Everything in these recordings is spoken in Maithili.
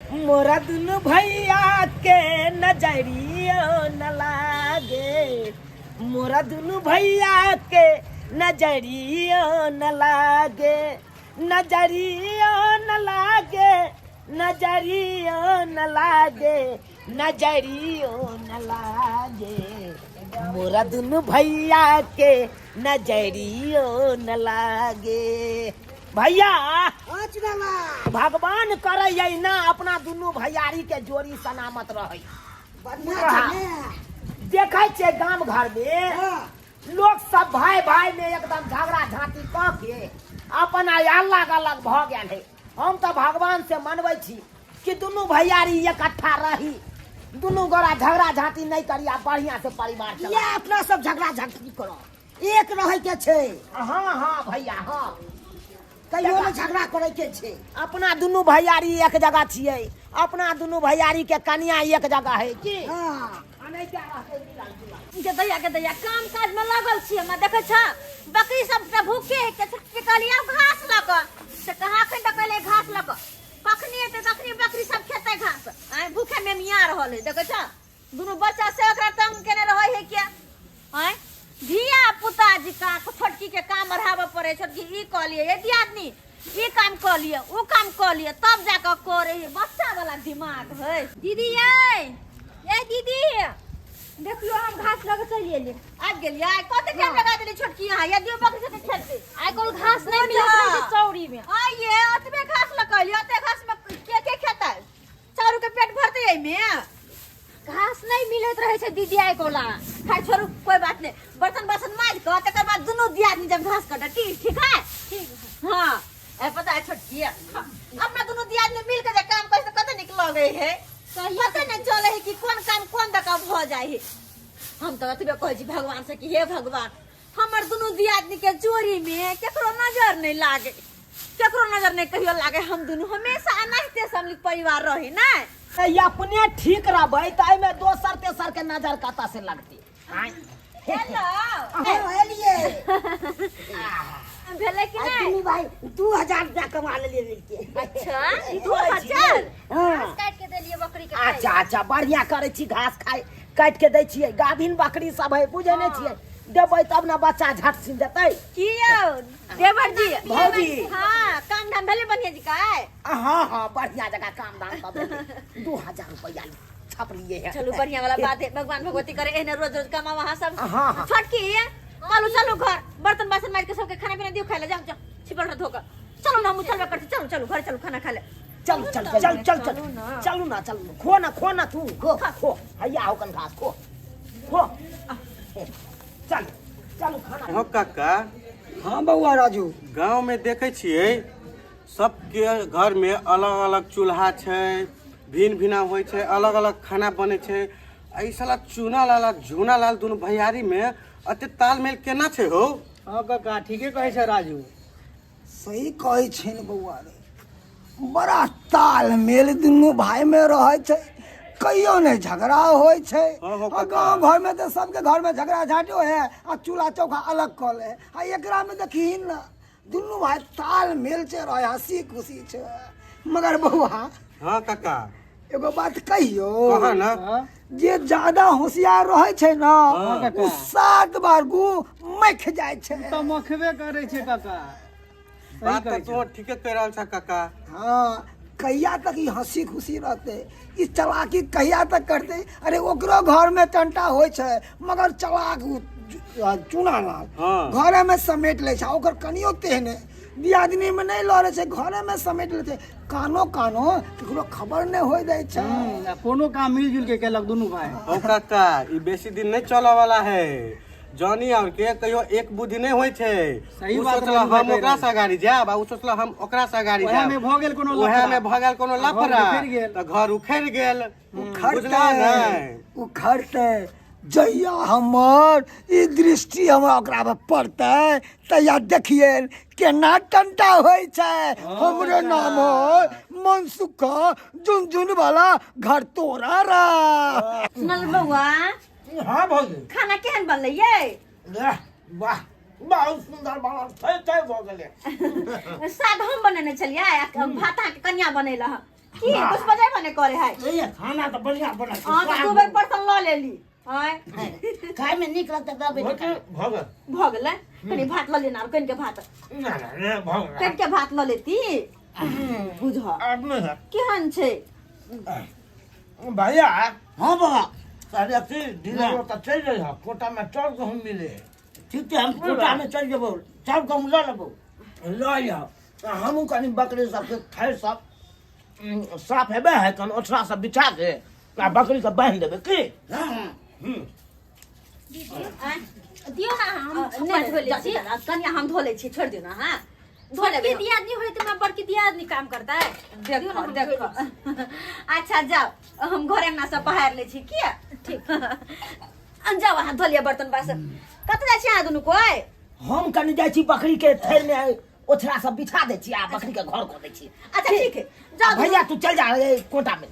मोरा दुनू भैया के नजरियो न लागे, मोरा दुनू भैया के नजरियो न लागे, नजरियो न लागे, नजरियो न लागे, नजरियो न लागे, मोरा दुनू भैया के नजरियो न लागे। भैया हाँ चुनावा भगवान करे ना अपना दुनू भैयारी के जोड़ी सलामत रहे। बढ़िया छै ने। देखै छियै गाम घर में हाँ। लोग सब भाई भाई में एकदम झगड़ा झांटी कऽ के अपन अलग अलग भऽ गेल है। हम तऽ भगवान से मनबै छी कि दुनू भैयारी इकट्ठा रही, दुनू गोरा झगड़ा झांटी नहीं करी आ बढ़िया से परिवार चला। या अपना सब झगड़ा झांटी करो, एक रहे के छै। हाँ हाँ भैया हाँ, कहियो ने झगड़ा करे के छै। अपना दुनू भैयारी एक जगह छियै, अपना दुनू भैयारी के कनिया एक जगह है की। हाँ। आ नहीं क्या रहतै मिलल जुलल। के दैया के दैया काम काज में लगल छी हम, देखै छ बकरी सब त भूखे है के छोटकी कहली आब घास लऽ कऽ, से कहाँ अखन तक एलै घास लऽ कऽ, कखनी एतै तखनी बकरी सब खेतै घास। आइ भूखे मेमिया रहल है, देखै छ दुनू बच्चा से ओकरा तंग केने रहै है क्या। आँय धिया पुता जी का छोटकी के काम बढ़ाबऽ पड़े, छोटकी ई कऽ लिए, ये दियादनी ई काम कऽ लिए, उ काम कऽ लिए, तब जाकऽ करे है। बच्चा वाला दिमाग है। दीदी ये ए दीदी देखियो हम घास लऽ के चलि एलियै। आबि गेलियै? कते टाइम लगा देली छोटकी यहाँ, यदि बकरी सबके खेलते। आइ काल्हि घास नहि मिलैत रहै छै चौरी में। आइ ये ओतबे घास लऽ के एलियै, ओते घास में के के खेतै, चारू के पेट भरतै एहिमे? घास नहीं मिलत रहे छै दीदी आइ कोला। खाइ छोड़ू कोई बात नहीं, बर्तन बासन माज के तकर बाद दुनू दियादनी जब घास कटत, ठीक ठीक है? ठीक है। हाँ ए पता है छोटकी अपना दुनू दियादनी मिल के जे काम करे त कते निक लगे है, पता नहीं चले है कि कोन काम कोन दका भ जाय है। हम तो अतबे कहै छी भगवान से कि हे भगवान हमर दुनू दियादनी के जोड़ी में केकरो नजर नहीं लागे, केकरो नजर नहीं कहियो लागे, हम दुनू हमेशा एनाहिते समलित परिवार रही ना। ई अपने ठीक रहबै तऽ एहिमे दोसर तेसर के नजर कतऽ से लगतै? आँय। हेलो। हाँ, एलियै। भेलै कि आ नहि? दुनू भाई 2000 रुपया कमा लेलियै मिलके। अच्छा, 2000? हाँ। घास काटि के देलियै बकरी के खाइ। अच्छा अच्छा, बढ़िया करै छी, घास खाइ काटि के दै छियै। गाभिन बकरी सब है, बुझै नहि छियै, देबै तब ने बच्चा झट सिन जेतै। की यौ देवर जी? भौजी। हाँ, काम धाम भेलै बढ़िया जी काय? हाँ हाँ, बढ़िया जगह काम धाम सब भेलै। 2000 रुपया छपलिए है। चलू बढ़िया वाला बात है, भगवान भगवती करे एहने रोज रोज कमाओ अहाँ सब। हाँ, हाँ। छोटकी चलू चलू घर, बर्तन बासन मार के सबके खाना पीना दियो खाए ले, जाओ जाओ छिपल धो के चलू ना, हम चलबे करते, चलू चलू घर चलू खाना खा ले। चल चल चल चल चल चलू ना, चलू खो ना, खो ना तू खो खो, हैया हो कन घास खो खो, चल चलू खाना। हो काका। हाँ बउआ राजू। गांव में देखे छियै सबके घर में अलग अलग चूल्हा छै, भिन्न भिन्न होइ छै, अलग अलग खाना बनै छै। एहि साला चूना लाल आ झूना लाल दुनू भैयारी में एते तालमेल केना छै हो? हाँ काका ठीके कहै छै राजू। सही कहै छै ने बौआ रे, बड़ा तालमेल दुनू भाई में रहै छै, कहियो नहि झगड़ा होइ छै। हाँ, हो आ काका। गाँव घर में तऽ सबके घर में झगड़ा झाँटो है आ चूल्हा चौका अलग कऽ ले, आ एकरा में देखही ने दुनू भाई तालमेल से रहे, हंसी खुशी छै। मगर बौआ। हाँ काका। एगो बात कहियो? कहा ना। हाँ। जे ज्यादा होशियार रहे छै ना, हाँ, काका। ओ 7 बार गु मख जाय छै। तऽ मखबे करै छै काका। सही बात तऽ कहै तू ठीके कहि रहल छ काका। हाँ, कहिया तक ई हंसी खुशी रहते, ई चलाकी कहिया तक करते? अरे ओकरो घर में टंटा होय छै, मगर चलाक उ चूना लाल हाँ। घरे में समेट लै छै, ओकर कनियो तेहने दियादनी में नहीं लड़े छै, घरे में समेट लै छै, कानो कानो केकरो खबर नहीं होय दै छै। आ कोनो काम मिलजुल के केलक दुनू भाई। ओ काका ई बेसी दिन नहीं चले वाला है, जॉनी और के कहियो एक बुद्धि नहीं होय छै। सही उ बात सोचला राजू भाई हम कहि ओकरा रहल से अगाड़ी जायब आ उ सोचला हम ओकरा से अगाड़ी ओएह जायब। में भऽ गेल कोनो ओएह लफड़ा। में भऽ गेल कोनो आ घर लफड़ा। उखड़ि गेल। तऽ घर उखड़ि गेल। उखड़तै। बुझला नहि? उखड़तै जहिया हमर ई दृष्टि हमरा ओकरा पर पड़तै तहिया देखिए केना टंटा होइ छै। हमरे नाम है मनसुख झुनझुन वाला घर तोरा रा। सुनल बौआ? हाँ भौजी। खाना केहन बनलै ये? वाह वाह, बहुत सुंदर बनल, थै थै भऽ गेलै। साग हम बनेने छलियै आ भात अहाँके कनिया बनेला हँ। की कुछ बजेबो नहि करे है। ए, खाना तऽ बढ़िया बनल छै। अहाँ तऽ दू बेर बर्तन लऽ लेली। आँय खाय में नीक लगतै तब भऽ भऽ गेल। भऽ गेलै। कनि भात लऽ लेना, कनिके भात। ना ना ना, भऽ गेल। कनिके भात लऽ लेती। बुझ आब नहि हैत। केहन छै? भैया। हाँ बाबा। अरे की डीलर तऽ चलि जाइ कोटा में चाउर गहूम मिले है। ठीक छै, हम कोटा में चलि जेबौ, चाउर गहूम लऽ लेबौ। लऽ आइह। आ हमहूँ कनि बकरी सबके थैर सब साफ हेबे है, कनि ओछरा सब बिछा के आ बकरी के बान्हि देबै की। हाँ हाँ। आँय दियौ ना, हम नहि, छप्पर धो लै जा- छी। जा- कनिया हम धो लै छी, छोड़ि दियौ ना। हाँ धो लेबै। बड़की दियादनी होय तऽ बड़की दियादनी काम करतै। दियौ देखो ना, हम देखो। धो लै छी। अच्छा जाओ, हम घर अंगना सब पहाड़ लै छी। किया ठीक जाओ, अहाँ धो लिअ बर्तन बासन। कतऽ जाइ छी अहाँ दुनू कोइ? हम कनि जाइ छी बकरी के थैर में ओछरा सब बिछा दै छी आ बकरी के घर कऽ दै छी। अच्छा ठीक है, जाओ। भैया तू चल जा ए, कोटा में,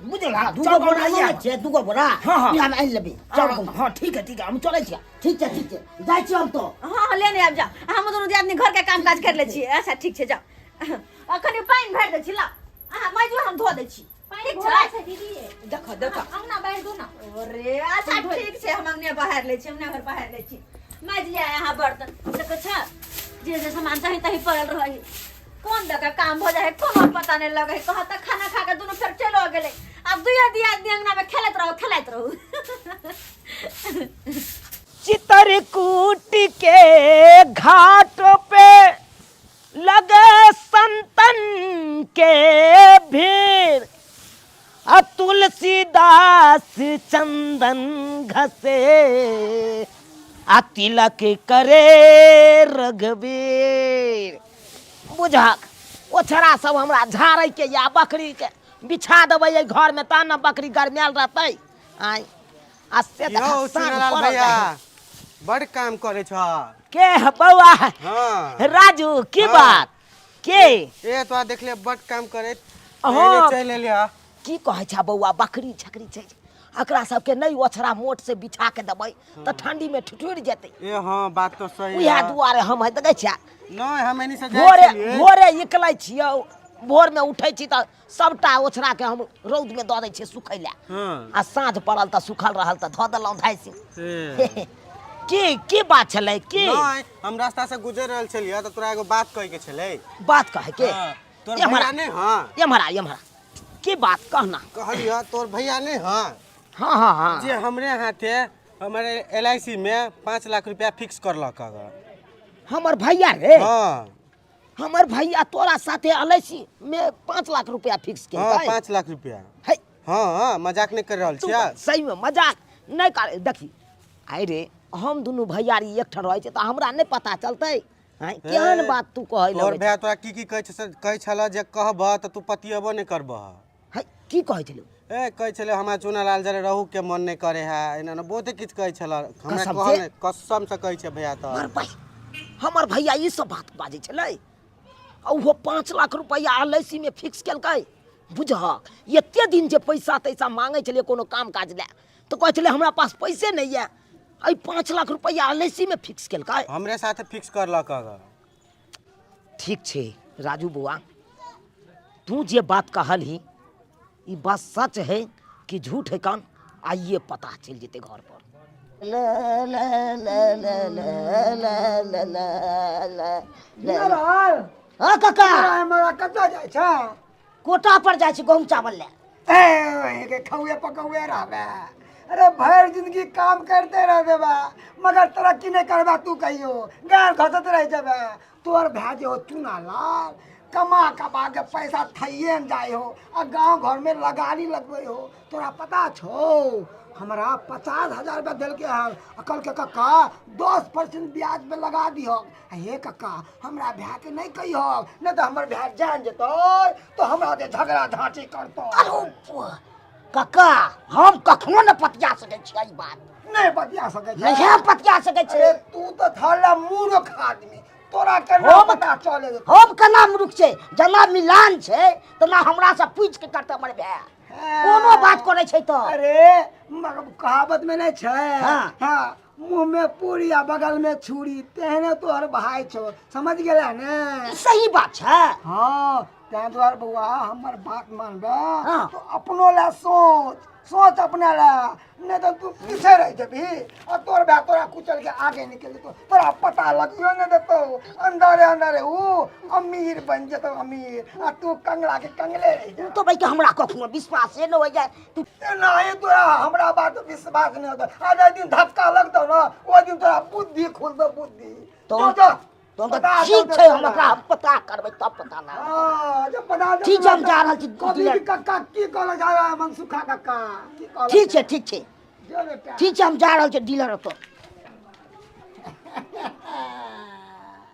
बुझल? दूगो बोरा लऽ छै, दूगो बोरा। हाँ, हाँ। हम आनि लेबै चाउर गहूम। हाँ ठीक है, ठीक है, हम चलै छियै। ठीक छै, ठीक छै, जाइ छी हम तो। हाँ हाँ, लेने आबि जाओ। हम दुनू दियादनी घर के काम काज कर लै छी। अच्छा ठीक छै, जाओ। अखन पानि भरि दै छी, लाउ अहाँ माजू, हम धो दै छी। पानि ठीक घोड़ा छै। छै दीदी। देखो देखो। अंगना बाहर दू ना। अरे अच्छा ठीक छै, हम अंगने बहार लै छी, अंगना घर बहार लै छी। माजि लिअ अहाँ बर्तन। देखै छ जे जे सामान तही तही पड़ल रहै, कोन दऽ के काम भऽ जाइ है कोनो पता नहि लगै है। कहत तऽ खाना खा के दुनू फेर चलि गेलै। आब दुइयो दियादनी अंगना मे खेलैत रहू, खेलाइत रहू। चित्रकूट के घाट पे लगे संतन के भीड़, आ तुलसीदास चंदन घसे आ तिलक करे रघुवीर। बुझक ओछरा सब हमरा झाड़ै के या बकरी के बिछा देबै एहि घर में तहन ने बकरी गरमायल रहतै। आँय आ से यौ देखा साँझ चुनालाल पड़ल भैया रहै। बड़ काम करे छ। के है बौआ? हाँ राजू की हाँ। बात के? ए तोरा देखले बड़ काम करैत। हाँ। चलि एलियै। की कहै छ बौआ, बकरी छकरी छै, एकरा सबके नहि ओछरा मोट से बिछा के देबै तऽ ठंडी में ठिठुर जेतै। ए हाँ बात तो सही उएह है। दुआरे हम है देखै छियै। नहीं हम एनी से जाइ भोरे छलियै। भोरे निकलै छियै, भोर में उठै छी तऽ सबटा ओछरा के हम रौद में दऽ दै छियै सुखै लए। हाँ। आ साँझ पड़ल तऽ सुखल रहल तऽ धऽ देलहुँ धाइसी। ए। की की बात छलै की? नहीं हम रास्ता से गुजर रहल छलियै तऽ तोरा एगो बात कहै के छलै। बात कहै के? हाँ, तोर एम्हर भैया नहीं? हाँ एम्हर आ, एम्हर आ। की बात कहना? कहलियै तोर भैया नहीं? हाँ हाँ हाँ हाँ। जे हमरे हाथे हमारे एल I सी में 5 लाख रुपया फिक्स करलक अगर। हमर भैया रे? हाँ। हमर भैया तोरा साथे एल I सी में 5 लाख रुपया फिक्स हाँ केलकै? 5 लाख रुपया। है हाँ हाँ मजाक नहीं कर रहल तू छियै। सही में मजाक नहीं कर। देखी आइ रे, हम दुनू भैयारी एकठाम रहै छै तऽ हमरा नहि पता चलतै? आँय, केहन हे, बात तू कहै तोहर लगै भैया तोरा की की कहै छै से कहै छल जे कहबह तऽ तू पतियेबो नहि करबह। है की कहै छलै? ए कहै छलै हमरा चुनालाल जरे रहू के मन नहि करे है, एना एना बहुते किछु कहै छल हमरा। कसम कहल से? नहि, कसम से कहै छै भैया। तऽ हमर भाई, हमर भैया ई सब बात बाजै छलै आ ओहो 5 लाख रुपैआ एल I सी में फिक्स केलकै। बुझहक एते दिन जे पैसा तैसा मांगै छलियै कोनो काम काज लए तऽ कहै छलै हमरा पास पैसे नहि यऽ, एहि 5 लाख रुपैआ एल I सी में फिक्स केलकै। हमरे साथे फिक्स करलक अगर। ठीक छै राजू बौआ, तू जे बात कहलही ई बात सच है कि झूठ है कान आइए पता चलि जेतै घर पर। ला ला ला ला ला ला ला ला ला ला। लाल। हाँ काका। हमरा कतऽ जाइ छै? कोटा पर जाइ छी गहूम चावल लए। ए के खौए पकौए रहबे। अरे भरि जिंदगी काम करते रहबे बा, मगर तरक्की नहीं करबा तू, कहियो गाल घसत रह जेबे। तोहर भाय जे हो चुना लाल कमा कमा के पैसा थैये ने जाइ हो आ गांव घर में लगानी लगबै हो। तोरा पता छौ हमरा 50,000 रुपया देलकै हन आ कहलकै कक्का 10% ब्याज पे लगा दिहक। आ हे कक्का हमरा भाय के नहीं कहिहक, नहीं तऽ हमर भाय जान जेतै तो हमरा जे झगड़ा झाँटी करतौ। अरे कक्का हम कखनो ने पतिया सकै छियै ई बात। नहीं पतिया सकै छै। नहीं हम पतिया सकै अरे छियै। तू तऽ थोड़ा मूर्ख आदमी, तोरा केना पता चले जेतौ? हम केना मूर्ख छै? जेना मिलान छै तेना हमरा से पूछि के करतै हमर भाय। कोनो बात करै छै तऽ। अरे मगर कहावत में नहीं छै। हाँ। हाँ, मुंह में पूरी आ बगल में छुरी, तेहने तोहर भाई छौ, समझ गेला ने? ई सही बात छै। हाँ। ताहि दुआरे बौआ हमर बात मानबे हाँ। तो अपनो लए सोच सोच अपना लए नहि तऽ तू पीछे रहि जेबही आ तोर भाय तोरा कुचल के आगे निकलि जेतौ तोरा पता लगियो नहि देतौ अंदरे अंदरे ऊ अमीर बनि जेतौ अमीर आ तू कंगला के कंगले रहि तू तो भाई के हमरा कखनो विश्वासे नहि होइ जाय तू एनाही तोरा हमरा बात विश्वास नहि होतौ आ जाहि दिन धक्का लगतौ ने ओहि दिन तोरा बुद्धि खुलतौ बुद्धि तो जो जो, तो पता ठीक चलतौ छै हम तोरा। ओकरा हम पता करबै तब पता लागत हाँ, जब पता ठीक छै, हम जा रहल छी कभी डीलर। भी कक्का की कहलक जा रहा है मनसुखा कक्का की कहलक ठीक छै ठीक छै जो बेटा ठीक छै हम जा रहल छी डीलर ओतऽ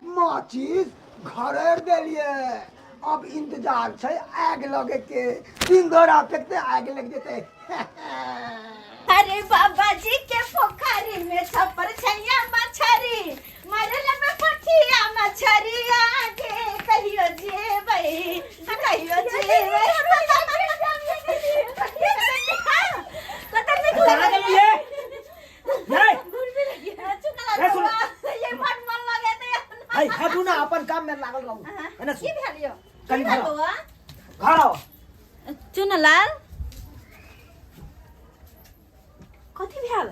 माचिस घरेर देलिए अब इंतजार छै आग लगे के दिन दौरा फेंकते आग लग जेते अरे बाबा जी के पोखरी में छपर छैया मछरी मरल में पठिया मछरी आगे कहियो जेबै कहियो जेबै कहाँ गेलियै ये? ये सुन। ये बड़ मन लगे ते है हटू ना अपन काम में लागल रहू एने की सुन भेल यौ कनी की घर भेल बौआ घर आओ चुनलाल कथी भेल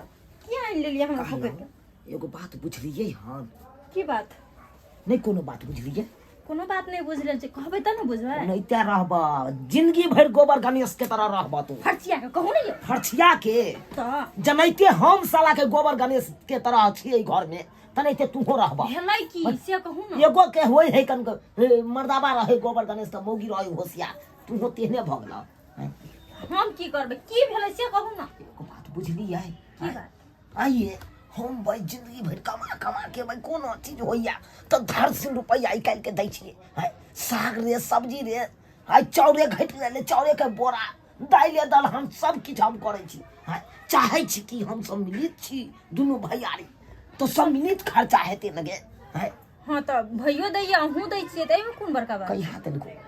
की आनि लेलियै हमरा पकड़ि के एगो बात बुझलियै हन की बात नहि कोनो बात बुझलियै कोनो बात नहि बुझल छै कहबै तब ने बुझबै ओनाहिते रहब जिंदगी भरि गोबर गणेश के तरह रहब तू फर्चिया के कहू ने यौ फरछिया के तऽ जनाइते हम साला के गोबर गणेश के तरह छियै घर में तनाइते तूहो रहब भेलै की से कहू ने एगो के होय है कन मर्दाबा रहे गोबर गणेश तऽ मौगी रहे होशियार तूहो तेहने भऽ गेल हम की करबै की भेलै से कहू ने एगो बात बुझलियै की बात आइए हम भाई जिंदगी भरि कमा कमा के भाई कोनो चीज होइया तऽ धर सिन रुपैआ निकालि के दै छियै आँय साग रे सब्जी रे आइ चाउरे घटि गेलै चाउरे के बोरा दाइले दलहन सब किछु हम करै छी आँय चाहै छी कि हम सम्मिलित छी दुनू भैयारी तऽ सम्मिलित खर्चा हेतै ने गे आँय हँ तऽ भैयो दैया अहूँ दै छियै तऽ एहिमे कोन बड़का बात कहिया तनिको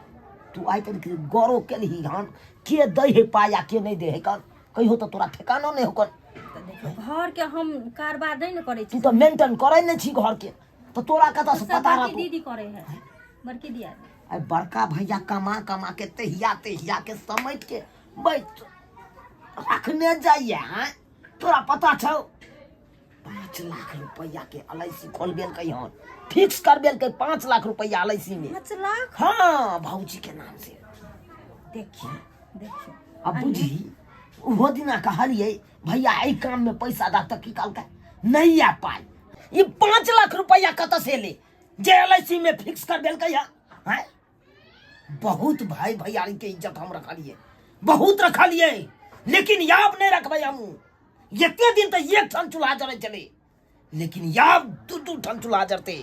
तू आइ तनिक गौरव केलही हन के दै है पाइ आ के नहि दै है कन कहियो तऽ तोरा ठेकानो नहि होकन तऽ देखियौ घरके हम कारोबार नहि ने करै तू छी तऽ मेंटेन करै नहि छी घरके तऽ तोरा कतऽ से सब पता बड़की रहतौ दीदी करै है बड़की दिया आइ बड़का भैया कमा कमा के तहिया तहिया के समेट के बैठ रखने जाइए हैं तोरा पता छौ 5 लाख रुपया के एल I सी खोलबेलकै हन फिक्स करबेलकै 5 लाख रुपया एल I सी में 5 लाख हाँ भौजी के नाम से देखियौ देखियौ अब बुझी ओहो दिना कहलियै भैया एहि काम में पैसा दा तऽ की कहलकै नहीं आ पाइ ई 5 लाख रुपया कतऽ से ले जे एल I सी में फिक्स कर देलकै हँ हैं? बहुत भाई भैयारी के इज्जत हम रखलियै बहुत रखलियै लेकिन याब नहीं रखबै हम एते दिन तऽ एक ठान चूल्हा जरै छलै लेकिन याब दू दू ठान चूल्हा जरते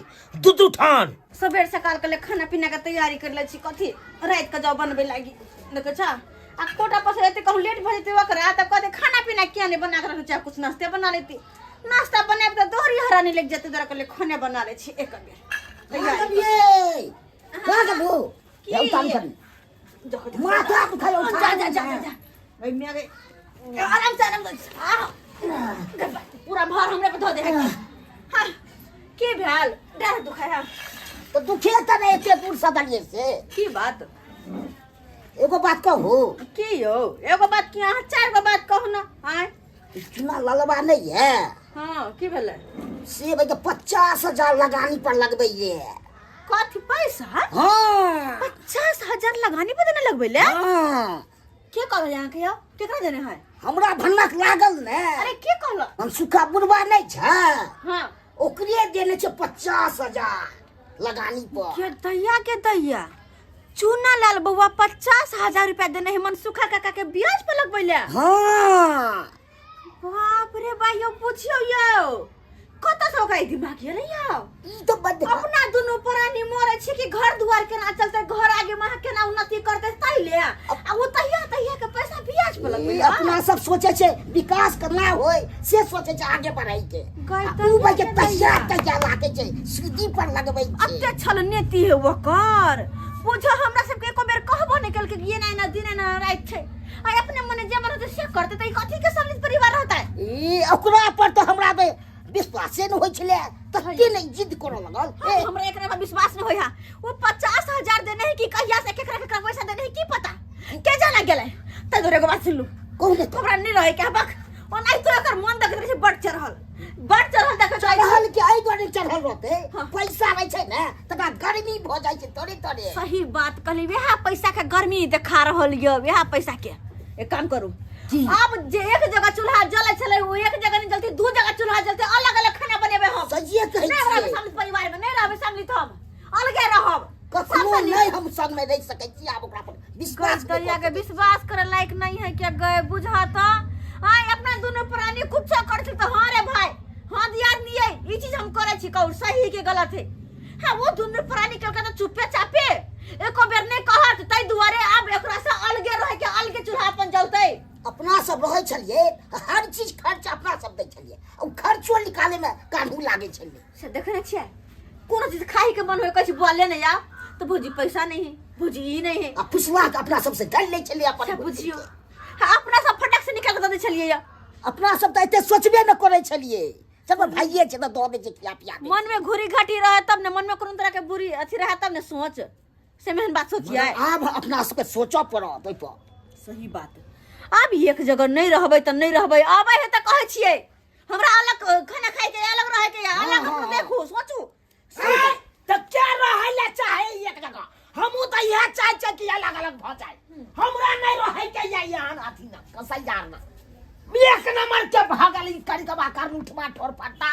दू दू ठान सबेर सकाल के ले खाना पीना के तैयारी कर ले छी कथी राति के जाओ बनबे लागी देखै छा आ कोटा पसर एते कहूँ लेट भऽ जेतै ओकरा तब कहते खाना पीना किया नहीं बना के रखै चाहे कुछ नाश्ते बना लेती नाश्ता बनाबि तऽ दोहरी हरानी लागि जेतै तोरा कहले खाने बना लै छी एक बेर तैयारी ये कहाँ गेलू की? ये उतारू करी देखो, देखो। माथा दुखाइ जा जा जा जा जा भाई मैं गई आराम से आराम से आ पूरा भार हमरे पर धो दे है हां की भेल डर दुखाय है तऽ दुखे तऽ नहि एते दूर से दलियै से की बात एगो बात कहू की यौ एगो बात की अहाँ चारि गो बात कहू ने आँय ई चूना ललबा नहीं है हँ की भेलै से भाई 50,000 लगानी पर लगबै ये कथी पैसा हाँ 50,000 लगानी पर देने लगबै ले हाँ के कहल अहाँके यौ केकरा देने है हमरा भन्नक लागल ने अरे के कहल हम सुखा बुढ़वा नहीं छै हाँ ओकरे देने छै 50,000 लगानी पर के दैया के दैया चूना लाल बउआ 50,000 रुपया देने है मनसुखा काका के ब्याज पर लगबै ले हाँ बाप रे बा यौ बुझियौ यौ कतऽ से ओकरा ई दिमाग गेलै यौ ई तो बड अपना दुनू प्राणी मरे छी कि घर दुआर केना चलते घर आगे महा केना उन्नति करते ताहि ले आ ओ तहिया तहिया के पैसा ब्याज पर लगबै ई अपना सब सोचे छै विकास करना होय से सोचे छै आगे बढ़ाई के गई आ ऊ भाई के तहिया तहिया तहिया। तहिया लागे छै सूदी पर लगबै छै अते छल नेती है ओकर बुझो हमरा सबके एको बेर कहबो नहि केलकै कि एना एना दिन एना राति छै आ अपने मने जे मन होतै से करतै तऽ ई कथी के सम्मिलित परिवार रहतै ई ओकरा पर तो हमरा बे विश्वासे नहि होइ छलै, तते नहि जिद करऽ लगल। हाँ, हमरा एकरा पर विश्वास नहीं होया। वो 50,000 देने है कि कहिया से केकरा केकरा पैसा देने है की पता, के जाना गेलै। तै दुआरे एगो बात सुनलू। कहू ने। हमरा नहीं रहे के बक ओनाहि तो एकर मन देखैत रहै छै, बड चढ़ल, बड चढ़ल देखैत रहै छै। चढ़ल के एहि दुआरे चढ़ल रहतै? हाँ। पैसा रहै छै ने तकरा गर्मी भऽ जाइ छै तोरे तोरे। सही बात कहली, वएह पैसा के गर्मी देखा रहल यऽ वएह पैसा के। एक काम करू की? अब जे एक जगह चूल्हा जलै छलै ओ एक जगह नहीं जलते, दू जगह चूल्हा जलते, अलग अलग खाना बनेबै हम। सहिए कहै नहीं रहबै छियै। सम्मिलित परिवार में नहीं रहबै सम्मिलित, हम अलगे रहब। कखनो सबसँ नीक। नहि हम संग में रहि सकै छी, आब ओकरा पर विश्वास नहि दरिया कऽ के सकै छी। विश्वास करे लायक नहीं है क्या गए बुझा तो आय अपना दोनों प्राणी कुछ कर छी तो हाँ रे भाई, हाँ दिया नहीं है ई चीज हम करे छी, कहू सही के गलत है। हाँ वो दोनों प्राणी के तो चुपे चापे एको बेर नहीं कहत, तै दुआरे अब एकरा से अलगे रहे के अलगे चूल्हा अपन जलते। अपना सब रहै छलियै, हर चीज खर्च अपना सब दै छलियै, ओ खर्चो निकाले में कानून लागै छलियै। से देखने छियै कोनो चीज खाई के मन होय कहै छी बुआ ले नहीं आ तो भौजी पैसा नहीं है, भौजी ई नहीं है। आ पुछला के अपना सबसे डर लै छलियै अपन से बुझियौ। हाँ, अपना सब फटक से निकाल के दऽ दै छलियै या। अपना सब तऽ एते सोचबे न करै छलियै, सब भाइये छै तऽ दऽ दै छै खिया पिया दै। मन में घुरी घाटी रहे तब ने, मन में कोनो तरह के बुरी अथी रहे तब ने सोच से मेहन बात सोचियै। आब अपना सबके सोचऽ पड़त ओहि पर। सही बात, आब एक जगह नहीं रहबै तऽ नहीं रहबै। आबै है तऽ कहै छियै हमरा अलग खाना खाइ के अलग रहै के अलग, हाँ, अपनो हाँ। देखू सोचू। ए, तऽ के रहै ले चाहे एक जगह? हमहूँ तऽ इएह चाहै छियै कि अलग अलग भऽ जाय, हमरा नहि रहै के ये यहाँ अथी न कसैयार न। एक नंबर के भऽ गेल ई करिकबा करलूठमा ठोर पट्टा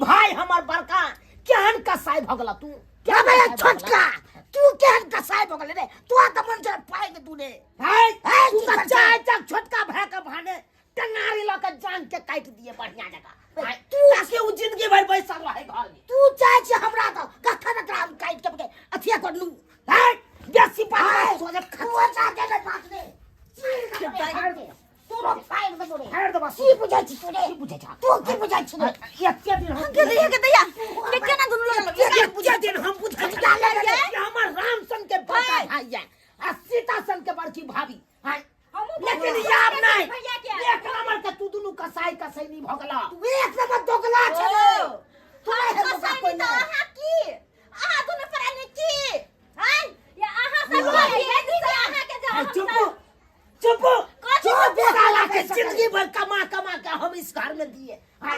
भाई हमर बड़का केहन कसाई भऽ गेल तू। क्या भाई छोटका तू केहन कसाई भऽ गेल रे, तोरा तऽ मन छै पाइ के तू रे। है, है, तू की तऽ करतै? चाहे तक छोटका भाई के भाने टंगारी लऽ के जान के काटि दिए बढ़िया जगह तू, ताकि उ जिंदगी भर बैसल रहे घर में। तू चाहे छी हमरा तऽ कखन एकरा हम काटि के अथिया करलू। है, बेसी बात है, सोचे तू जाके नहि बात रे। तोरो फाड़ि देबो रे। फाड़ि देबो। की बुझै छी तू रे? की बुझै छह? तू की बुझै छी रे? एते दिन हम के दैया, के दैया के केना दुनू लोग एते दिन हम बुझै छी कि हमर राम सन के बड़का भाई ये आ सीता सन के बड़की भाभी है, लेकिन याब नहीं एक नंबर के तू दुनू कसाई कसाई नहीं भऽ गेला। तू एक नंबर दोगला छलै। तू हम एहन दोगला कसाई कोइ तऽ नहि। अहाँ की अहाँ दुनू प्राणी की आँय या अहाँ सब की दीदी अहाँ के है, जवाब चुप चुप कथी चुप चुप? साला के जिंदगी भर कमा कमा के हम इस घर में दिए। हाँ,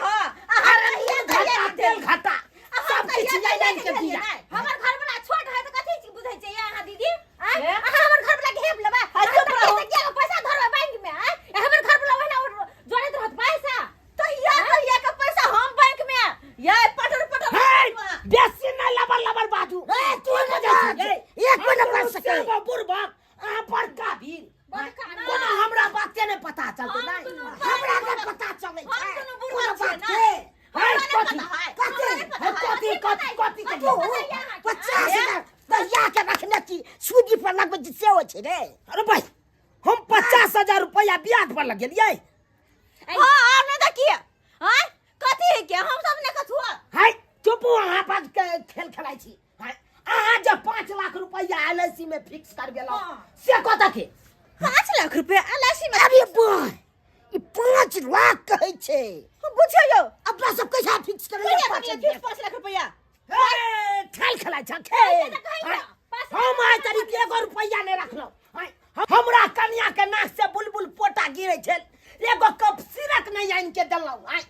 अहाँ अरे कहिया नून कहिया घाटा के तेल देली? घाटा अहाँ सब कहिया किछु कहिया लाइन के के देलियै दिया। नहि? हमर घर वाला छोट है तऽ कथी चीज बुझै छै अहाँ दीदी? आँय? अहाँ हमर घर वाला घेप लेबै? अहाँ चुप तऽ रहू। पैसा किया पैसा धरबै बैंक में? आँय? हमर घर वाला ओहिना जोड़ैत रहत पैसा। तऽ या कहिया के पैसा हम बैंक में ये पटर पटर हे, बेसी नहि लबर लबर बाजू। ए, तू नहि बाज। एक मिनट बाज सकै। बुढ़बक अहाँ बड़का भीड़ बड़का ना। कोनो हमरा बाते नहि पता चलतै हम नहि। दुनू हमरा नहि पता चलै हम छै। दुनू कोनो बुढ़बक छियै बात ना। के? हे, हमरा नहि कथी? पता है। कथी? हमरा नहि पता हे, है। कथी, कथी कथी, पता है? कथी के कथी तू पता है अहाँके? 50,000 तहिया के रखने छी, सूदी पर लगबै छी से होइ छै रे। अरे भाई हम 50,000 रुपया ब्याज पर लगेलियै। हाँ, आर नहि तऽ किया? आँय? कथी है के? हम सब नहि कथुआ। है, चुप अहाँ पर के खेल खेलाइ छी। है, अहाँ जे 5 लाख रुपया एल I सी में फिक्स कर गेलहुँ से कतऽ के? 5 लाख रुपया एल I सी में? अरे बा, ई 5 लाख कहै छै। बुझियौ यौ। अपना सब कैसा फिक्स करै कहिया पाँच करियै लाख? फिक्स 5 लाख रुपया? हे, खेल खेलाइ छ खेल। तऽ कहै है, छ, 5 हम आइ तरीके एगो रुपया नहि रखलहुँ। है, हमरा कनिया के नाक से बुलबुल पोटा गिरै छल, एगो कप सिरक नहि आनि के देलहुँ। है,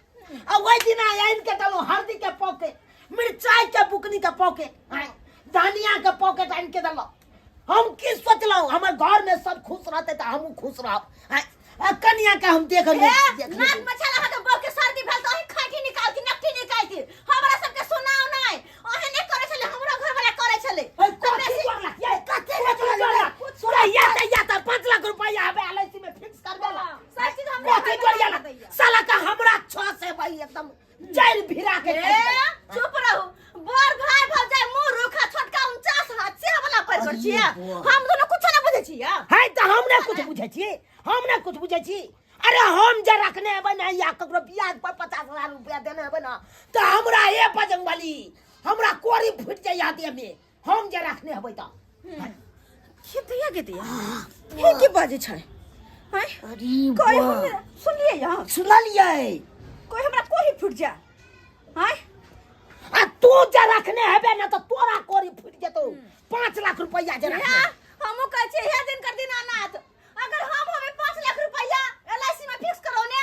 आ ओहि दिना आनि के देलहुँ हल्दी के पॉकेट, मिरचाई के बुकनी के पॉकेट, है, धनिया के पॉकेट आनि के देलहुँ। हम की सोचलहुँ हमर घर में सब खुश रहते तऽ हमहूँ खुश रहब। है, आ कनिया के हम देख ए, देख नाक में छल अहाँके बौह के सर्दी भेल तऽ अहीं खाँसी निकालती, नकटी निकालती। हमरा सबके सुनाउ नहि। अहीं नहि करै छलै, हमरो घरवला करै छलै। है, कथी जोड़लक यै? कथी कथी जोड़लक? तोरा या तऽ या तऽ 5 लाख रुपया हबे एल I सी में फिक्स कर देलक। हाँ, सब चीज हमरा कथी घरवला जोड़िया? दैया। साला का हमरा 6 से भाई एकदम जैल भिरा के ए, काटि देलक। चुप रहू। बड़ भाई भौजाई मुँह रूखा छोटका 49 हाथ से वाला पर कर छियै। हम दोनों कुछो नहि बुझै छियै। है तऽ हम नहि कुछ बुझै छी, हम नहि कुछ बुझै छी। अरे हम जे रखने हेबै ने या ककरो ब्याज पर 50,000 रुपया देने हेबै ने तऽ हमरा हे बजरंगबली हमरा कोरी फूटि जाइया देह में, हम जे रखने हेबै तऽ। के दैया के दैया? हे की बाजै छै? आँय? अरे कोई बा। हमरा सुनलियै यहाँ? सुनलियै। कोई हमरा कोही फूटि जा। आँय आ तू जे रखने हेबे ने तऽ तोरा कोरी फूटि जेतौ 5 लाख रुपैआ जे रखने। हे, हमहूँ कहै छियै हे दिनकर दीनानाथ, अगर हम होबै 5 लाख रुपैआ एलआईसी में फिक्स करौने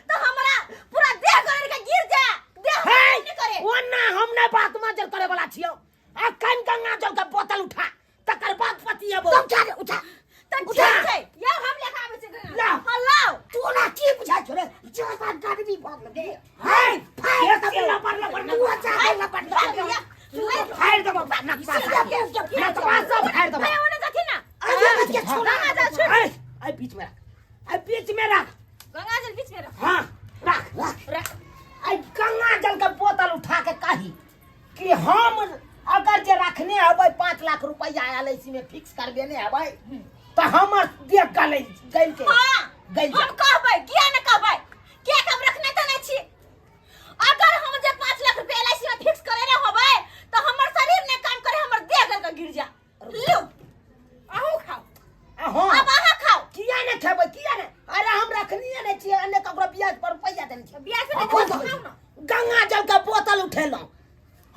तऽ हमरा पूरा देह गड़ के गिर जाए, देह हे हमर नहि करे। ओना हम नहि बात माजर करे वाला छियौ। अखन गंगा जल के बोतल उठा, तकर बाद पतिएबो। तब उठा रे, उठा। तऽ उठा। ठीक छै, यौ हम लेखा आबै छी गंगा। ला। हँ लाउ। तोरा की बुझाइ छौ रे? ज्यादा गर्मी भऽ गेल रे। हे, बेसी लपड़ लपड़ तू अच्छा लपड़ लपड़। फाड़ि देबो नकबा, नकबा सब फाड़ि देबो। भैया ओने जाथिन ना। अरे बच्चे छोड़ा। गंगा जल छुट। ऐ, ऐ बीच में रख, ऐ बीच में रख। गंगा जल बीच में रख। हाँ रख रख रख। ऐ गंगा जल के बोतल उठा के कही कि हम अगर जे रखने हेबै 5 लाख रुपैआ एल I सी में फिक्स करबेने हेबै तऽ हमर देह गलै गल के हाँ गल हम कहबै, किया ने कहबै? किया के हम रखने तऽ नहि छी। अगर हम जे 5 लाख रुपया एलआईसी में फिक्स करेने होबै तऽ हमर शरीर नहि काम करे, हमर देह गल के गिर जा। लिउ अहूँ खाउ। हाँ। अब अहाँ खाउ। किया ने खेबै, किया ने? अरे हम रखनिए नहि छियै, अन्य ककरो ब्याज पर रुपैआ देने छियै। ब्याज पर नहि देने छियै, खाउ ने। गंगा जल के बोतल उठेलहुँ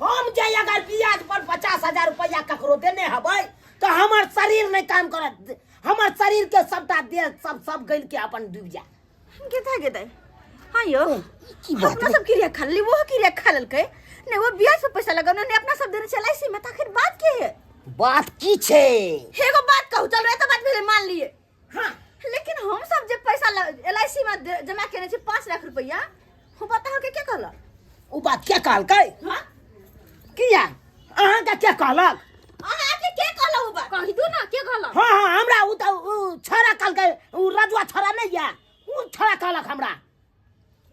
हम, जे अगर ब्याज पर 50,000 रुपैआ ककरो देने हेबै तऽ हमर शरीर नहि काम करत, हमर शरीर के सबटा देह सब सब गलि के अपन डूबि जाय। गेदा गेदा, हाँ यौ। की बात? अपना सब क्रिया खा लेली, वो क्रिया खा लेलकै नहीं, वो ब्याज पर पैसा लगौने नहीं, अपना सब देने छै एलआईसी में, तऽ आखिर बात की है? बात की छै? एगो बात कहू, चल तो बात भेलै, मान लिए। हाँ। लेकिन हम सब जे पैसा एलआईसी में जमा केने छी 5 लाख रुपया, हम पता के के कहलक? ओ बात क्या कहलकै? हाँ। किया, अहाँके के कहलक? अहाँ के के कहलक उ बात? कहि दू ना के कहलक। हाँ, हमरा उ तऽ उ छोड़ा कहलकै, उ रजुआ छोड़ा नहीं या, उ छोड़ा कहलक हमरा।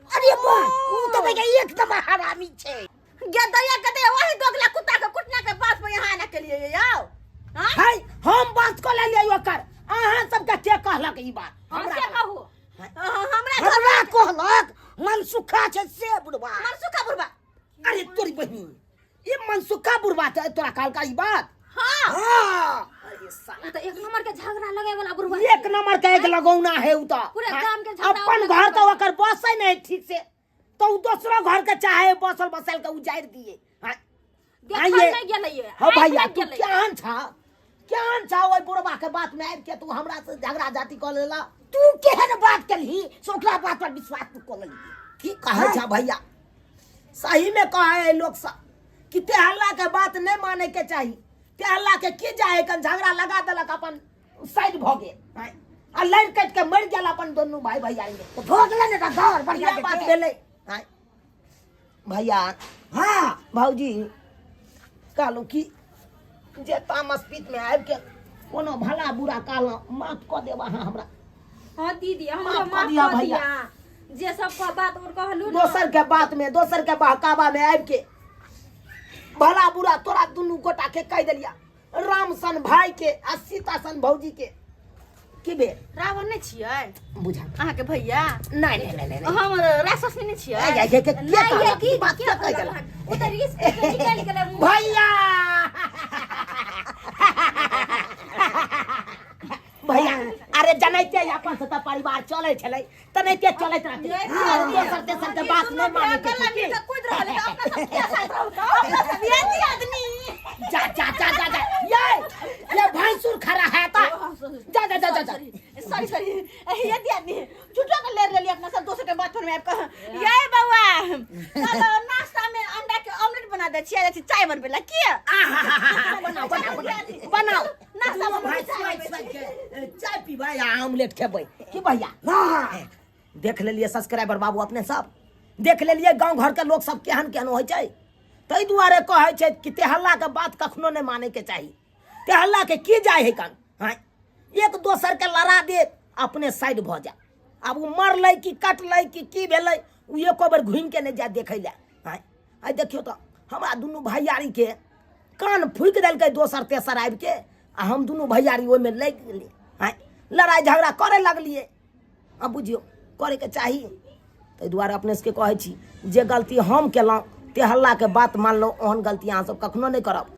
अरे बा, उ तऽ भैया एकदम हरामी छै। गदया गदया, वही दोगला कुत्ता के कुटना के बात पर यहाँ आना के लिए यौ, हाँ? है, हम बात कऽ लेलियै ओकर। अहाँ सबके के कहलक ई बात? हम के कहू? हमरा। हमरा कहलक मनसुखा छै से बुढ़बा। मनसुखा बुढ़बा। अरे तोरी बहिन, ई मनसुखा बुढ़बा तऽ तोरा कहलका ई बात? हाँ। हाँ। अरे साला। उ तऽ एक नंबर के झगड़ा लगे वाला बुढ़वा। एक नंबर के एक लगौना है उ तऽ। पूरा गाम के झगड़ा अपन ओकरा घर तऽ लगल। ओकर बसै नहीं ठीक से, तो उ दोसरो घर के चाहे बसल बसल के उजाड़ि दिए। हाँ। देखल आइए। नहि गेलै ये। हाँ भैया, आँखि तू नहि गेलै। केहन छा, केहन छा? ओहि बुढ़बा के बात में आबि के तू हमरा से झगड़ा जाति कऽ लेला। तू केहन बात केलही से ओकरा बात पर विश्वास तू कऽ लेलही? की कहै छा भैया, सही में कहै है लोग सब कि तेहल्ला के बात नहीं माने के चाही। तेहल्ला के की जाए कन, झगड़ा लगा देलक, अपन साइड भऽ गेल। आँय। आ लड़ि कटि के मरि गेल अपन दुनू भाई भैया में। तऽ भऽ गेलै ने तऽ घर बढ़िया। इएह बात भेलै। आँय। भैया। हाँ। भौजी, कहलहुँ कि जे तामस पीत में आबि के कोनो भला बुरा कहलहुँ, माफ कऽ देब अहाँ हमरा। हाँ दीदी, हमरो माफ कऽ माफ दिअ कऽ भैया। दिया, जे सब के बात और कहलू ना। दोसर के बात में, दोसर के बहकावा में आबि के भला बुरा तोरा दुनू गोटा के कहि देलिया, राम सन भाई के आ सीता सन भौजी के। की भेल? रावण नहि छियै? बुझा। अहाँके भैया? नहीं नहीं नहीं नहीं नहीं। हम राक्षस नहि छियै? ऐ, ऐ, ऐ, के नहीं, ये कहलक? की ई बात के के कहि कहलक? देलक? उ तऽ रिस्क के निकलि गेलै मुँह। भैया, भैया, अरे जनैते अपन से तऽ परिवार चलै छलै, तनैते चलैत रहतै। दोसर तेसर के बात नहि मानै के छै, की? कूद रहल है, अपना सब किया साथ रहू? अपना सब ये आदमी। जा जा जा जा जा, ये ये भैंसुर खड़ा है ता, जा जा जा जा जा। सॉरी सॉरी, ये आदमी झूठो के ले लेली अपना सब दोसर के बात में आबि कऽ। ये बौआ, चलो नाश्ता में अंडा के ऑमलेट बना दे छियै, जाइ छी चाय बनबै ला किया। बनाओ बनाओ बनाओ बनाओ। नाश्ता दुनू भाई बनबै, चाय स्वागत बनबै। स्वागत के चाय पीबै आ ऑमलेट खेबै की भैया? देख लेलियै सब्सक्राइबर बाबू, अपने सब देख लेलियै गाँव घरके लोक सब केहन केहन होइ छै। ताहि दुआरे कहै छै कि तेहल्लाके बात कखनो नहि मानैके चाही। तेहल्लाके की जाइ है कन? हाँ, एक दोसरके लड़ा देत, अपने साइड भऽ जाय। आब ओ मरलै कि कटलै कि की भेलै, ओ एको बेर घुमिके नहि जाय देखै लए। हाँ, आइ देखियौ तऽ हमरा दुनू भैयारीके कान फूकि देलकै दोसर तेसर आबिके, आ हम दुनू भैयारी ओहिमे लागि गेलियै। आँय, लड़ाइ झगड़ा करय लगलियै। आ बुझियौ करैके चाही। ताहि दुआरे अपने सबके कहै छी, जे गलती हम केलहुँ, तेहल्लाके बात मानलहुँ, ओहन गलती अहाँसब कखनो नहि करब।